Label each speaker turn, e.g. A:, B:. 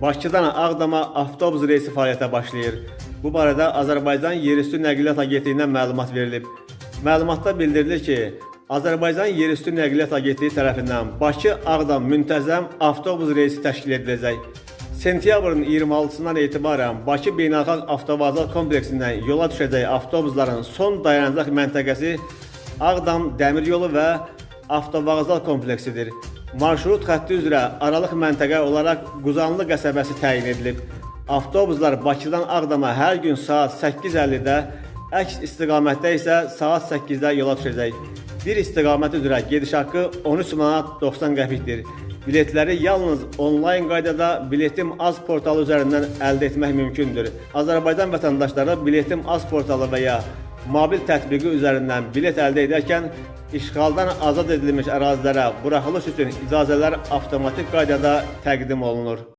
A: Bakıdan Ağdama avtobus reysi fəaliyyətə başlayır. Bu barədə Azərbaycan Yerüstü Nəqliyyat Agentliyindən məlumat verilib. Məlumatda bildirilir ki, Azərbaycan Yerüstü Nəqliyyat Agentliyi tərəfindən Bakı-Ağdam müntəzəm avtobus reysi təşkil ediləcək. Sentyabrın 26-sından etibarən Bakı Beynəlxalq Avtovağzal kompleksindən yola düşəcək avtobusların son dayanacaq məntəqəsi Ağdam dəmir yolu və avtovağzal kompleksidir. Marşrut xətti üzrə aralıq məntəqə olaraq Quzanlı qəsəbəsi təyin edilib. Avtobuslar Bakıdan Ağdama hər gün saat 8:50-də, əks istiqamətdə isə saat 8-də yola düşəcək. Bir istiqamət üzrə gediş haqqı 13 manat 90 qəpikdir. Biletləri yalnız onlayn qaydada Biletim Az portalı üzərindən əldə etmək mümkündür. Azərbaycan vətəndaşları Biletim Az portalı və ya mobil tətbiqi üzərindən bilet əldə edərkən işğaldan azad edilmiş ərazilərə buraxılış üçün icazələr avtomatik qaydada təqdim olunur.